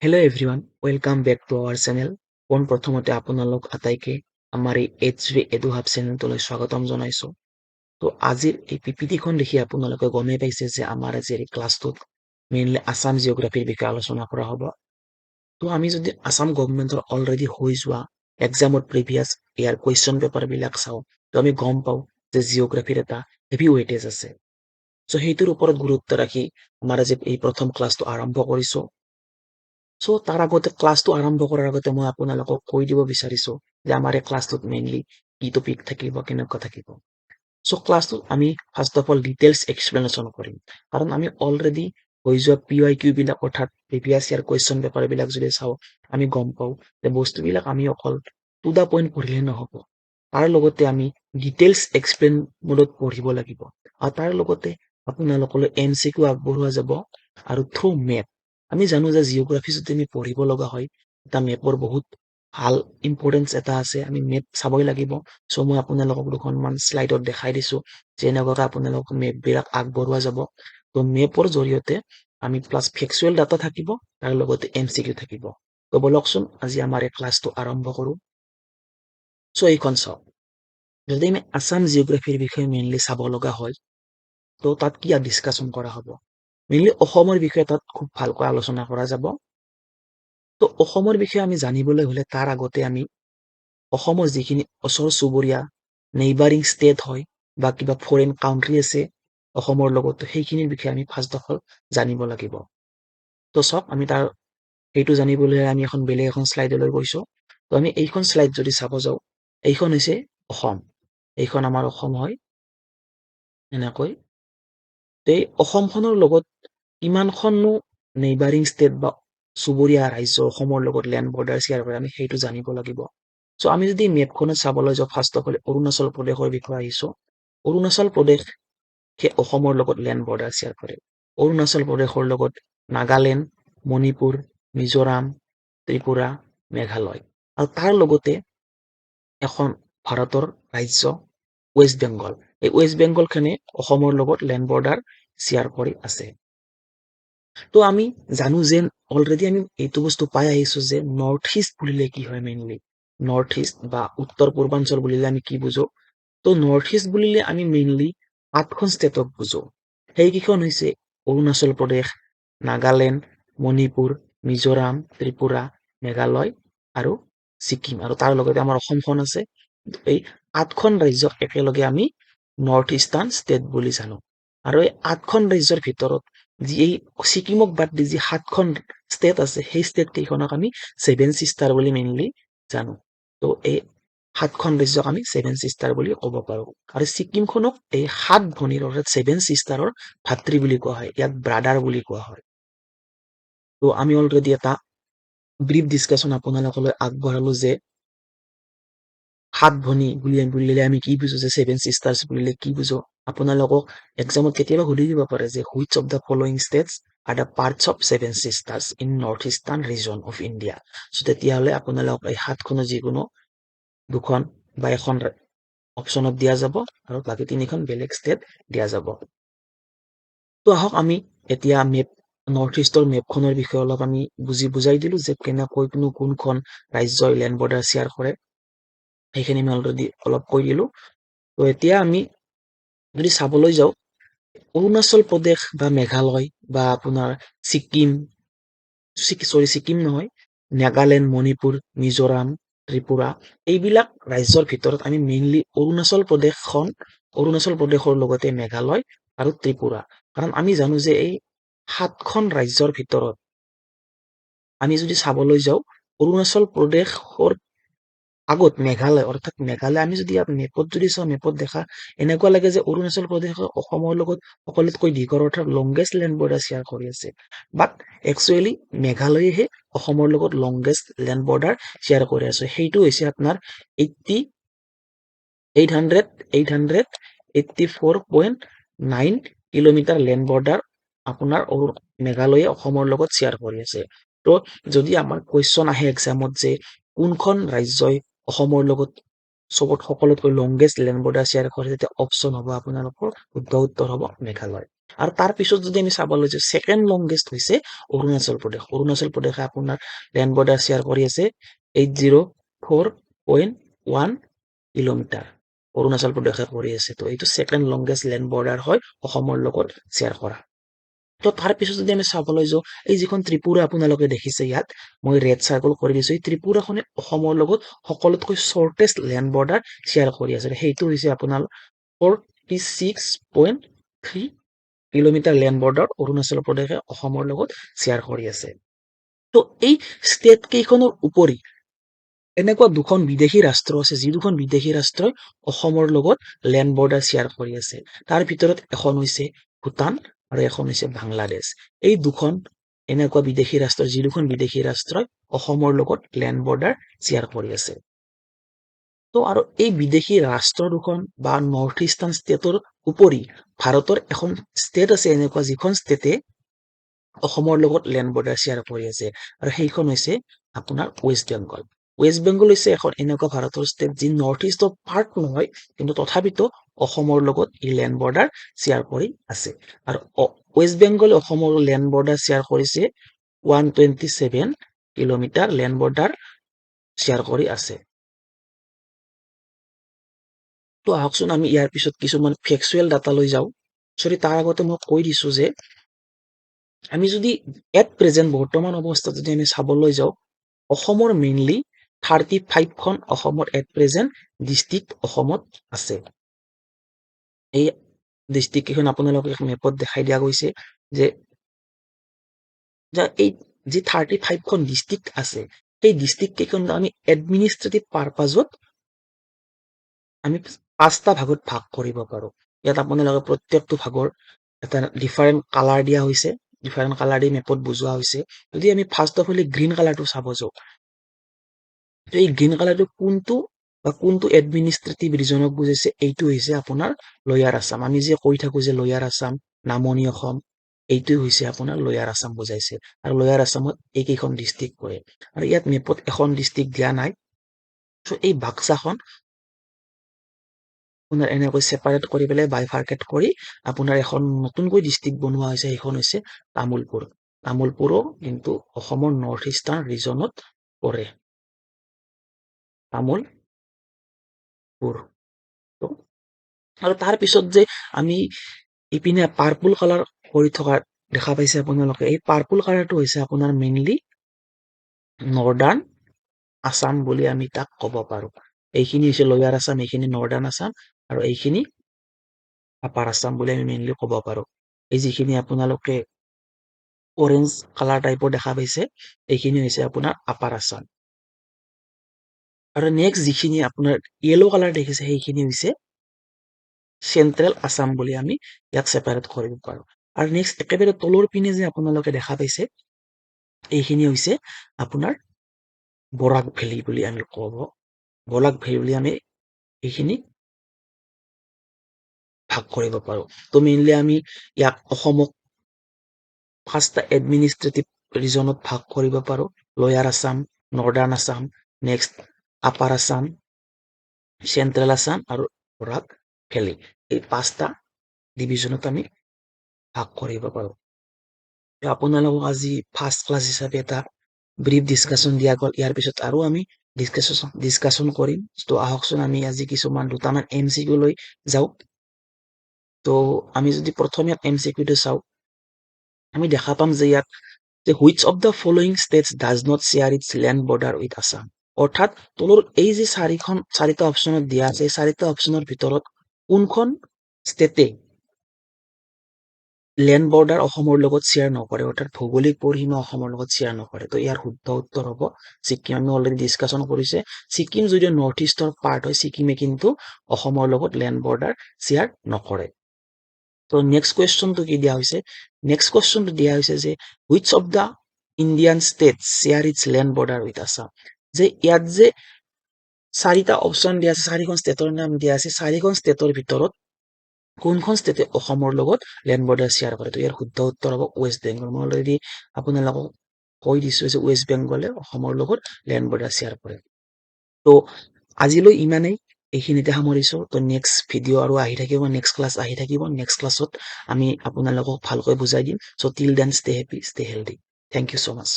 Hello everyone, welcome back to our channel. পোনপ্ৰথমতে আপোনালোক আটাইকে আমাৰ এই এইচ ভি এডু হাব চেনেলটোলৈ স্বাগতম জনাইছোঁ। তো আজিৰ এই পিপিটিখন দেখি আপোনালোকে গমেই পাইছে যে আমাৰ আজিৰ এই ক্লাছটোত মেইনলি আছাম জিঅ'গ্ৰাফীৰ বিষয়ে আলোচনা কৰা হ'ব। তো আমি যদি আছাম গভমেণ্টৰ অলৰেডি হৈ যোৱা এক্সামৰ প্ৰিভিয়াছ ইয়াৰ কুৱেশ্যন পেপাৰবিলাক চাওঁ, তো আমি গম পাওঁ যে জিঅ'গ্ৰাফীৰ এটা হেভি ৱেইটেজ আছে। চ' সেইটোৰ ওপৰত গুৰুত্ব ৰাখি আমাৰ আজি এই প্ৰথম ক্লাছটো আৰম্ভ কৰিছোঁ। চ' তাৰ আগতে, ক্লাছটো আৰম্ভ কৰাৰ আগতে মই আপোনালোকক কৈ দিব বিচাৰিছোঁ যে আমাৰ এই ক্লাছটোত মেইনলি কি টপিক থাকিব, কেনেকুৱা থাকিব। চ' ক্লাছটোত আমি first of all details explanation কৰিম, কাৰণ আমি অলৰেডি হৈ যোৱা পি ৱাই কিউবিলাক, অৰ্থাৎ প্ৰিভিয়াছ ইয়াৰ কুৱেশ্যন পেপাৰবিলাক যদি চাওঁ, আমি গম পাওঁ যে বস্তুবিলাক আমি অকল টু the point পঢ়িলে নহ'ব, তাৰ লগতে আমি ডিটেইলছ এক্সপ্লেইন মোডত পঢ়িব লাগিব। আৰু তাৰ লগতে আপোনালোকলৈ এমচিকিউ আগবঢ়োৱা যাব আৰু থ্ৰু মেপ। আমি জানো যে জিঅ'গ্ৰাফী যদি আমি পঢ়িব লগা হয়, এটা মেপৰ বহুত ভাল ইম্পৰ্টেঞ্চ এটা আছে, আমি মেপ চাবই লাগিব। চ' মই আপোনালোকক দুখনমান শ্লাইডত দেখাই দিছোঁ যে এনেকুৱাকৈ আপোনালোকক মেপবিলাক আগবঢ়োৱা যাব। ত' মেপৰ জৰিয়তে আমি প্লাছ ফেকচুৱেল ডাটা থাকিব, তাৰ লগতে এমচিকিউ থাকিব। ত' বলকচোন, আজি আমাৰ এই ক্লাছটো আৰম্ভ কৰোঁ। চ' এইখন চাওক, যদি আমি আছাম জিঅ'গ্ৰাফীৰ বিষয়ে মেইনলি চাব লগা হয়, ত' তাত কি ডিছকাশ্যন কৰা হ'ব? মেইনলি অসমৰ বিষয়ে তাত খুব ভালকৈ আলোচনা কৰা যাব। ত' অসমৰ বিষয়ে আমি জানিবলৈ হ'লে তাৰ আগতে আমি অসমৰ যিখিনি ওচৰ চুবুৰীয়া নেইবাৰিং ষ্টেট হয় বা কিবা ফৰেইন কাউণ্ট্ৰি আছে অসমৰ লগত, সেইখিনিৰ বিষয়ে আমি ফাৰ্ষ্ট অফ অল জানিব লাগিব। ত' চাওক, আমি তাৰ সেইটো জানিবলৈ আমি এখন বেলেগ এখন শ্লাইডলৈ গৈছোঁ। ত' আমি এইখন শ্লাইড যদি চাব যাওঁ, এইখন হৈছে অসম, এইখন আমাৰ অসম হয় এনেকৈ। এই অসমখনৰ লগত কিমানখননো নেইবাৰিং ষ্টেট বা চুবুৰীয়া ৰাজ্য অসমৰ লগত লেণ্ড বৰ্ডাৰ শ্বেয়াৰ কৰে, আমি সেইটো জানিব লাগিব। চ' আমি যদি মেপখনত চাবলৈ যাওঁ, ফাৰ্ষ্ট অফ অল অৰুণাচল প্ৰদেশৰ বিষয়ে আহিছোঁ। অৰুণাচল প্ৰদেশ সেই অসমৰ লগত লেণ্ড বৰ্ডাৰ শ্বেয়াৰ কৰে। অৰুণাচল প্ৰদেশৰ লগত নাগালেণ্ড, মণিপুৰ, মিজোৰাম, ত্ৰিপুৰা, মেঘালয় আৰু তাৰ লগতে এখন ভাৰতৰ ৰাজ্য ৱেষ্ট বেংগল, এই ৱেষ্ট বেংগলখনে অসমৰ লগত লেণ্ড বৰ্ডাৰ শ্বেয়াৰ কৰি আছে। তো আমি জানো যে অলৰেডি আমি এইটো বস্তু পাই আহিছো যে নৰ্থ ইষ্ট বুলিলে কি হয়। মেইনলি নৰ্থ ইষ্ট বা উত্তৰ পূৰ্বাঞ্চল বুলিলে আমি কি বুজো? তো নৰ্থ ইষ্ট বুলিলে আমি মেইনলি আঠখন ষ্টেটক বুজো। সেইকেইখন হৈছে অৰুণাচল প্ৰদেশ, নাগালেণ্ড, মণিপুৰ, মিজোৰাম, ত্ৰিপুৰা, মেঘালয় আৰু ছিকিম আৰু তাৰ লগতে আমাৰ অসমখন আছে। এই আঠখন ৰাজ্যক একেলগে আমি নৰ্থ ইষ্টাৰ্ণ ষ্টেট বুলি জানো। আৰু এই আঠখন ৰাজ্যৰ ভিতৰত যি এই ছিকিমক বাদ দি যি সাতখন ষ্টেট আছে, সেই ষ্টেট কেইখনক আমি ছেভেন চিষ্টাৰ বুলি মেইনলি জানো। ত' এই সাতখন ৰাজ্যক আমি ছেভেন চিষ্টাৰ বুলি ক'ব পাৰো আৰু ছিকিমখনক এই সাত ভনীৰ, অৰ্থাৎ ছেভেন চিষ্টাৰৰ ভাতৃ বুলি কোৱা হয়, ইয়াক ব্ৰাদাৰ বুলি কোৱা হয়। ত' আমি অলৰেডি এটা ব্ৰিফ ডিছকাশ্যন আপোনালোকলৈ আগবঢ়ালো যে সাত ভনী বুলি বুলিলে আমি কি বুজো, যে ছেভেন চিষ্টাৰ্ছ বুলিলে কি বুজো। আপোনালোকক এক্সামত কেতিয়াবা সুধি দিব পাৰে যে which of the following states are the parts of Seven Sisters in North Eastern region of India? So তেতিয়াহ'লে আপোনালোক এই সাতখনৰ যিকোনো দুখন বা এখন অপশ্যনত দিয়া যাব আৰু বাকী তিনিখন বেলেগ ষ্টেট দিয়া যাব। তো আহক, আমি এতিয়া মেপ, নৰ্থ ইষ্টৰ মেপখনৰ বিষয়ে অলপ আমি বুজাই দিলো যে কেনেকৈ কোনো কোনখন ৰাজ্যই লেণ্ড বৰ্ডাৰ শ্বেয়াৰ কৰে, সেইখিনি আমি অলৰেডি অলপ কৈ দিলো। তো এতিয়া আমি যদি চাবলৈ যাওঁ, অৰুণাচল প্ৰদেশ বা মেঘালয় বা আপোনাৰ ছিকিম, চৰি, ছিকিম নহয়, নাগালেণ্ড, মণিপুৰ, মিজোৰাম, ত্ৰিপুৰা, এইবিলাক ৰাজ্যৰ ভিতৰত আমি মেইনলি অৰুণাচল প্ৰদেশখন, অৰুণাচল প্ৰদেশৰ লগতে মেঘালয় আৰু ত্ৰিপুৰা। কাৰণ আমি জানো যে এই সাতখন ৰাজ্যৰ ভিতৰত আমি যদি চাবলৈ যাওঁ, অৰুণাচল প্ৰদেশৰ আগত মেঘালয়, অৰ্থাৎ মেঘালয় আমি যদি ইয়াত মেপত যদি চাওঁ, মেপত দেখা এনেকুৱা লাগে যে অৰুণাচল প্ৰদেশ অসমৰ লগত সকলোতকৈ দীঘল, অৰ্থাৎ লংগেষ্ট লেণ্ড বৰ্ডাৰ শ্বেয়াৰ কৰি আছে, বাট একচুৱেলি মেঘালয়েহে অসমৰ লগত লংগেষ্ট লেণ্ড বৰ্ডাৰ শ্বেয়াৰ কৰি আছে। সেইটো হৈছে আপোনাৰ 884.9 kilometre land border আপোনাৰ মেঘালয়ে অসমৰ লগত শ্বেয়াৰ কৰি আছে। ত' যদি আমাৰ কুৱেশ্যন আহে এক্সামত যে কোনখন ৰাজ্যই অসমৰ লগত চবত সকলোতকৈ লংগেষ্ট লেণ্ড বৰ্ডাৰ শ্বেয়াৰ কৰে, তেতিয়া অপশ্যন হ'ব আপোনালোকৰ শুদ্ধ উত্তৰ হ'ব মেঘালয়। আৰু তাৰ পিছত যদি আমি চাবলৈ যাওঁ, ছেকেণ্ড লংগেষ্ট হৈছে অৰুণাচল প্ৰদেশ। অৰুণাচল প্ৰদেশে আপোনাৰ লেণ্ড বৰ্ডাৰ শ্বেয়াৰ কৰি আছে 804.1 kilometer Arunachal প্ৰদেশে কৰি আছে। তো এইটো ছেকেণ্ড লংগেষ্ট লেণ্ড বৰ্ডাৰ হয় অসমৰ লগত শ্বেয়াৰ কৰা। তো তাৰ পিছত যদি আমি চাবলৈ যাওঁ, এই যিখন ত্ৰিপুৰা আপোনালোকে দেখিছে, ইয়াত মই ৰেড চাৰ্কল কৰি দিছো, এই ত্ৰিপুৰাখনে অসমৰ লগত সকলোতকৈ শ্বৰ্টেষ্ট লেণ্ড বৰ্ডাৰ শ্বেয়াৰ কৰি আছে। সেইটো হৈছে আপোনাৰ 46.3 kilometer land border Arunachal প্ৰদেশে অসমৰ লগত শ্বেয়াৰ কৰি আছে। তো এই ষ্টেট কেইখনৰ উপৰি এনেকুৱা দুখন বিদেশী ৰাষ্ট্ৰ আছে, যি দুখন বিদেশী ৰাষ্ট্ৰই অসমৰ লগত লেণ্ড বৰ্ডাৰ শ্বেয়াৰ কৰি আছে। তাৰ ভিতৰত এখন হৈছে ভূটান আৰু এখন হৈছে বাংলাদেশ। এই দুখন এনেকুৱা বিদেশী ৰাষ্ট্ৰ, যি দুখন বিদেশী ৰাষ্ট্ৰই অসমৰ লগত লেণ্ড বৰ্ডাৰ শ্বেয়াৰ কৰি আছে। তো আৰু এই বিদেশী ৰাষ্ট্ৰ দুখন বা নৰ্থ ইষ্টাৰ্ণ ষ্টেটৰ উপৰি ভাৰতৰ এখন ষ্টেট আছে এনেকুৱা, যিখন ষ্টেটে অসমৰ লগত লেণ্ড বৰ্ডাৰ শ্বেয়াৰ কৰি আছে আৰু সেইখন হৈছে আপোনাৰ ৱেষ্ট বেংগল। ৱেষ্ট বেংগল হৈছে এখন এনেকুৱা ভাৰতৰ ষ্টেট, যি নৰ্থ ইষ্টৰ পাৰ্ট নহয়, কিন্তু তথাপিতো অসমৰ লগত ই লেণ্ড বৰ্ডাৰ শ্বেয়াৰ কৰি আছে। আৰু ৱেষ্ট বেংগলে অসমৰ লেণ্ড বৰ্ডাৰ শ্বেয়াৰ কৰিছে, 127 kilometer land border share কৰি আছে। তো আহকচোন আমি ইয়াৰ পিছত কিছুমান ফেকচুৱেল ডাটা লৈ যাওঁ। চৰি, তাৰ আগতে মই কৈ দিছো যে আমি যদি এট প্ৰেজেণ্ট, বৰ্তমান অৱস্থাত যদি আমি চাবলৈ যাওঁ, অসমৰ মেইনলি 35খন অসমৰ এট প্ৰেজেণ্ট ডিষ্ট্ৰিক্ট অসমত আছে। এই ডিষ্ট্ৰিক্ট কেইখন আপোনালোকে মেপত দেখাই দিয়া গৈছে যে এই যি 35খন ডিষ্ট্ৰিক্ট আছে, সেই ডিষ্ট্ৰিক্ট কেইখন আমি এডমিনিষ্ট্ৰেটিভ পাৰপাজত আমি পাঁচটা ভাগত ভাগ কৰিব পাৰোঁ। ইয়াত আপোনালোকে প্ৰত্যেকটো ভাগৰ এটা ডিফাৰেণ্ট কালাৰ দিয়া হৈছে, ডিফাৰেণ্ট কালাৰ দি মেপত বুজোৱা হৈছে। যদি আমি ফাৰ্ষ্ট অফ অল গ্ৰীণ কালাৰটো চাব যাওঁ, এই গ্ৰীণ কালাৰটো কোনটো বা কোনটো এডমিনিষ্ট্ৰেটিভ ৰিজনক বুজাইছে? এইটো হৈছে আপোনাৰ লয়াৰ আছাম। আমি যে কৈ থাকো যে লয়াৰ আছাম, নামনি অসম, এইটোৱে হৈছে আপোনাৰ লয়াৰ আছাম বুজাইছে। আৰু লয়াৰ আছামত এইকেইখন ডিষ্ট্ৰিক্ট পৰে। আৰু ইয়াত মেপত এখন ডিষ্ট্ৰিক্ট দিয়া নাই। চ' এই বাক্সাখন আপোনাৰ এনেকৈ ছেপাৰেট কৰি পেলাই, বাইফাৰ্কেট কৰি আপোনাৰ এখন নতুনকৈ ডিষ্ট্ৰিক্ট বনোৱা হৈছে, সেইখন হৈছে তামোলপুৰ। তামোলপুৰো কিন্তু অসমৰ নৰ্থ ইষ্টাৰ্ণ ৰিজনত পৰে, তামোলপুৰ। আৰু তাৰ পিছত যে আমি ইপিনে পাৰ্পল কালাৰ কৰি থকা দেখা পাইছে আপোনালোকে, এই পাৰ্পল কালাৰটো হৈছে আপোনাৰ মেইনলি নৰ্দাৰ্ণ আছাম বুলি আমি তাক ক'ব পাৰোঁ। এইখিনি হৈছে লয়াৰ আছাম, এইখিনি নৰ্দাৰ্ণ আছাম আৰু এইখিনি আপাৰ আছাম বুলি আমি মেইনলি ক'ব পাৰোঁ। এই যিখিনি আপোনালোকে অৰেঞ্জ কালাৰ টাইপৰ দেখা পাইছে, এইখিনি হৈছে আপোনাৰ আপাৰ আছাম। আৰু নেক্সট যিখিনি আপোনাৰ য়েল্ল' কালাৰ দেখিছে, সেইখিনি হৈছে চেন্ট্ৰেল আছাম বুলি আমি ইয়াক ছেপাৰেট কৰিব পাৰোঁ। আৰু নেক্সট একেবাৰে তলৰ পিনে যে আপোনালোকে দেখা পাইছে, এইখিনি হৈছে আপোনাৰ বৰাক ভেলী বুলি আমি ক'ব, বৰাক ভেলী বুলি আমি এইখিনি ভাগ কৰিব পাৰোঁ। তো মেইনলি আমি ইয়াক অসমক পাঁচটা এডমিনিষ্ট্ৰেটিভ ৰিজনত ভাগ কৰিব পাৰোঁ: Lower Assam, Northern Assam, next Upper Assam, Central Assam আৰু বৰাক ভেলী। এই পাঁচটা ডিভিজনত আমি ভাগ কৰিব পাৰোঁ। আপোনালোকক আজি ফাৰ্ষ্ট ক্লাছ হিচাপে এটা ব্ৰিফ ডিছকাশ্যন দিয়া গ'ল। ইয়াৰ পিছত আৰু আমি ডিছকাশ্যন কৰিম। তো আহকচোন আমি আজি কিছুমান দুটামান এমচিকিউ লৈ যাওঁ। তো আমি যদি প্ৰথমে এমচিকিউটো চাওঁ, আমি দেখা পাম যে ইয়াত যে "Which of the following states does not share its land border with Assam?" অৰ্থাৎ তলৰ এই যে চাৰিটা অপশ্যনত দিয়া আছে, এই চাৰিটা অপশ্যনৰ ভিতৰত কোনখন ষ্টেটে লেণ্ড বৰ্ডাৰ অসমৰ লগত শ্বেয়াৰ নকৰে, অৰ্থাৎ ভৌগোলিক পৰিসীমা অসমৰ লগত শ্বেয়াৰ নকৰে? তো ইয়াৰ শুদ্ধ উত্তৰ হ'ব ছিকিম। আমি অলৰেডি ডিছকাশ্যন কৰিছে, ছিকিম যদিও নৰ্থ ইষ্টৰ পাৰ্ট হয়, ছিকিমে কিন্তু অসমৰ লগত লেণ্ড বৰ্ডাৰ শ্বেয়াৰ নকৰে। তো নেক্সট কুৱেশ্যনটো কি দিয়া হৈছে? নেক্সট কুৱেশ্যনটো দিয়া হৈছে যে "Which of the Indian state share its land border with Assam?" যে ইয়াত যে চাৰিটা অপশ্যন দিয়া আছে, চাৰিখন ষ্টেটৰ নাম দিয়া আছে, চাৰিখন ষ্টেটৰ ভিতৰত কোনখন ষ্টেটে অসমৰ লগত লেণ্ড বৰ্ডাৰ শ্বেয়াৰ কৰে? তো ইয়াৰ শুদ্ধ উত্তৰ হ'ব ৱেষ্ট বেংগল। মই অলৰেডি আপোনালোকক কৈ দিছো যে ৱেষ্ট বেংগলে অসমৰ লগত লেণ্ড বৰ্ডাৰ শ্বেয়াৰ কৰে। তো আজিলৈ ইমানেই। এইখিনিতে সামৰিছোঁ। ত' নেক্সট ভিডিঅ' আৰু আহি থাকিব, নেক্সট ক্লাছ আহি থাকিব। নেক্সট ক্লাছত আমি আপোনালোকক ভালকৈ বুজাই দিম। So till then, stay happy, stay healthy. Thank you so much.